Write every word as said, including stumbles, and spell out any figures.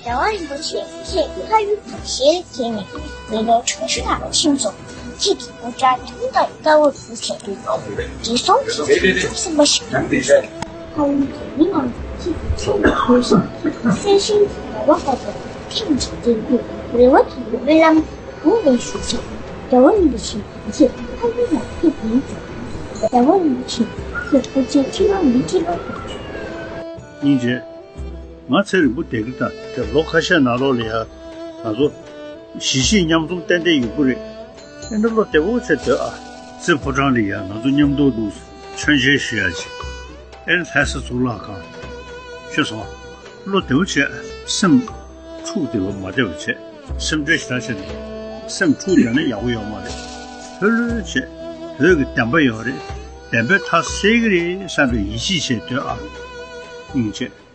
རྒྱལ་བ་རིན་པོ་ཆེ་ཁྱེད་ཕ་ཡུལ་དུ་ཞལ་གྱེས་ནས་མི་ལོ་ཆུང་ཆུང་ནང་ཕྱིན་སོང་། ཁྱེད་ཀྱི་སྐུ་དགྲ་ཐུང་དང་དཀའ་བོ་བཟོས་ཟེར་དུས་འདི་སོང་ཁྱེད་ཀྱི་ཐུགས་སེམས་པ་ཞིག་དང་། ཕ་ཡུལ་གྱི་མི་རྣམས་ཁྱེད་ཀྱི་ཚེ་ནས་འཕོས་ཤིང་ཁྱེད་ཀྱི་སྲས་ཞན་གྱི་རེ་བ་ལྟ་བུ་ཐེངས་གཅིག་འདེགས་རྒྱུ་རེ་བ་དང་སྨོན་ལམ་དགུང་ལས་ཞུ་ཞིང་རྒྱལ་བ་རིན་པོ་ཆེ་ཁྱེད་ཕ་ཡུལ་ལ་ཕེབས་ཡིན་ཟེར། རྒྱལ་བ་རིན་པོ་ཆེ་ཁྱེད་སྐུ་ཚེ་ཁྲི་ལོ་ཉི་ཁྲི་ལོ། སྙིང་རྗེ། ང་ཚེ་རིང་པོ་བསྡད་ཀྱི་ད་དེ་ལོ་ཁ་ཤས་ནང་ལོགས་ལ་ཡ་ང་ཚོ་གཞིས་བྱེས་མཉམ་འཛོམས་ཏན་ཏན་ཡོང་གི་རེད། ཨེ་འདྲ་བློ་བདེ་པོ་བྱས་སྡོད་ཨ། རྩེ་ཕོ་བྲང་ལ་ཡ་ང་ཚོ་མཉམ་དུ་འདུག་མཆོད་མཇལ་ཞུ་ཡ་ཅིག་ཨེ་ལྷ་ས་གཙུག་ལག་ཁང་། ཤེས་སོང་། བློ་བདེ་པོ་བྱས་སེམས་འཁྲུག་བསྡད་པ་མ་བསྡད་པ་བྱས། སེམས་ཁྲལ་ཞེ་དྲག་བྱས་ནས་སེམས་འཁྲུག་བསྡད་ན་ཡག་པོ་ཡོད་མ་རེད། ལྷོད་ལྷོད་བྱས། བོད་ཀྱི་བདེན་པ་ཡོད་རེད། བདེན་པའི་མཐའ་གསལ་གྱི་རེད་བསམ་པའི་ཡིད་ཆེས་བྱས་སྡོད་ཨ། སྙིང་རྗེ།